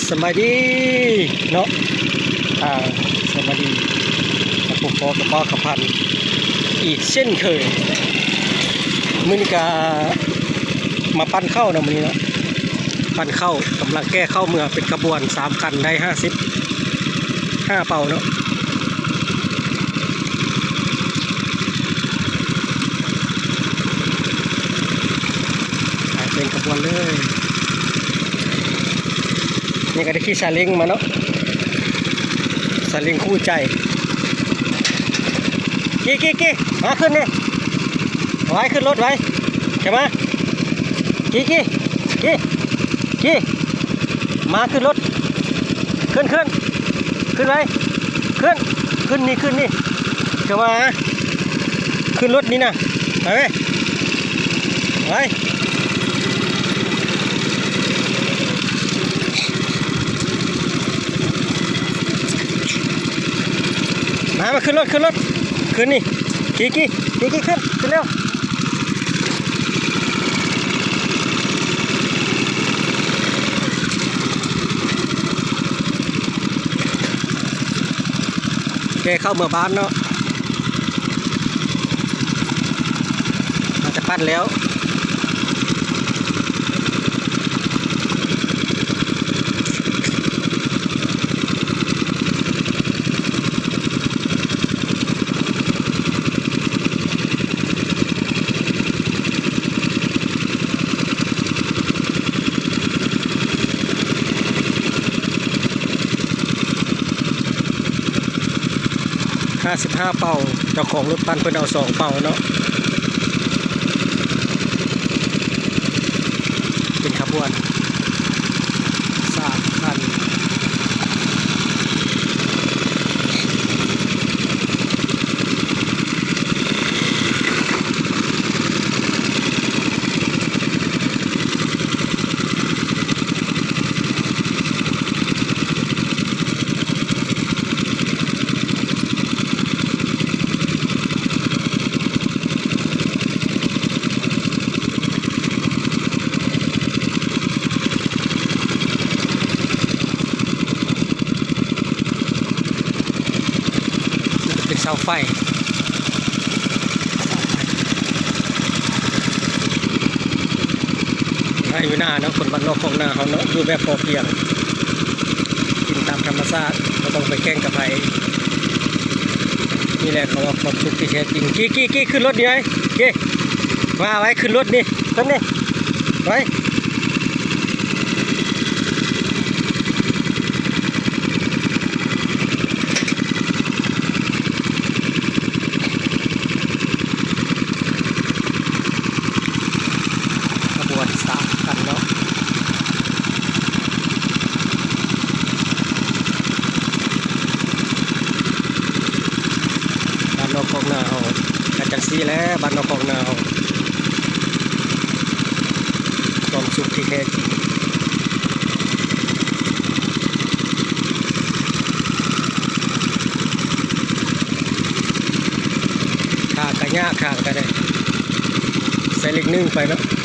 ສະບາຍດີເນາະ ອ່າ ສະບາຍດີ ມາພົບພໍ້ກັບບ່າວຄຳພັນອີກເຊັ່ນເຄີຍ. ມື້ນີ້ກະມາປັ່ນເຂົ້າເນາະ ມື້ນີ້ເນາະ ປັ່ນເຂົ້າ ກຳລັງແກ່ເຂົ້າເມືອເປັນຂະບວນ ສາມຄັນ ໄດ້ຫ້າສິບຫ້າເປົາເນາະ. ຂາຍເປັນຂະບວນເລີຍ. ນີ້ກໍໄດ້ຂີ່ຊາເລັງມາເນາະ ຊາເລັງຄູ່ໃຈ. ກີ້ ກີ້ ກີ້ ມາຂຶ້ນນີ້ ໄວ ຂຶ້ນລົດໄວ ເຂົ້າມາ. ກີ້ ກີ້ ກີ້ ກີ້ ມາຂຶ້ນລົດ ຂຶ້ນ ຂຶ້ນ ຂຶ້ນໄວ ຂຶ້ນ ຂຶ້ນນີ້ ຂຶ້ນນີ້ ເຂົ້າມາ ຂຶ້ນລົດນີ້ນະ ໄປເວີຍ ໄປ ມາ ມາ ຂຶ້ນລົດ ຂຶ້ນລົດ ຂຶ້ນນີ້ ຂີ່ ຂີ່ ຂີ່ ຂີ່ ຂຶ້ນ ຂຶ້ນເລັວ. ແກ່ເຂົ້າເມືອບ້ານເນາະ ໜ້າຈະປັ່ນແລ້ວ. ຫ້າສິບຫ້າເປົາ ເຈົ້າຂອງລົດປັ່ນເພິ່ນເອົາສອງເປົາເນາະ ເປັນຂະບວນສາມຄັນ. ເປັນເສົາໄຟ ໄຮ່ຢູ່ນາເນາະ ຄົນບ້ານນອກຄອກນາເຮົາເນາະ ຢູ່ແບບພໍພຽງ ກິນຕາມທຳມະຊາດ ບໍ່ຕ້ອງໄປແຂ່ງກັບໃຜ. ນີ້ແຫຼະເຂົາວ່າຄວາມສຸກທີ່ແທ້ຈິງ. ກີ້ ກີ້ ກີ້ ຂຶ້ນລົດນີ້ໄວ້ ກີ້ ມາໄວ້ ຂຶ້ນລົດນີ້ ຂຶ້ນນີ້ ໄວ້. ຂະບວນສາມຄັນເນາະ ບ້ານນອກຄອກນາເຮົາ ກະຈັ່ງຊີ້ແຫຼະ ບ້ານນອກຄອກນາເຮົາ ຄວາມສຸກທີ່ແທ້ຈິງ. ຂ້າກະຍາກ ຂ້າກະໄດ້ໃສ່ເລກໜຶ່ງໄປເນາະ.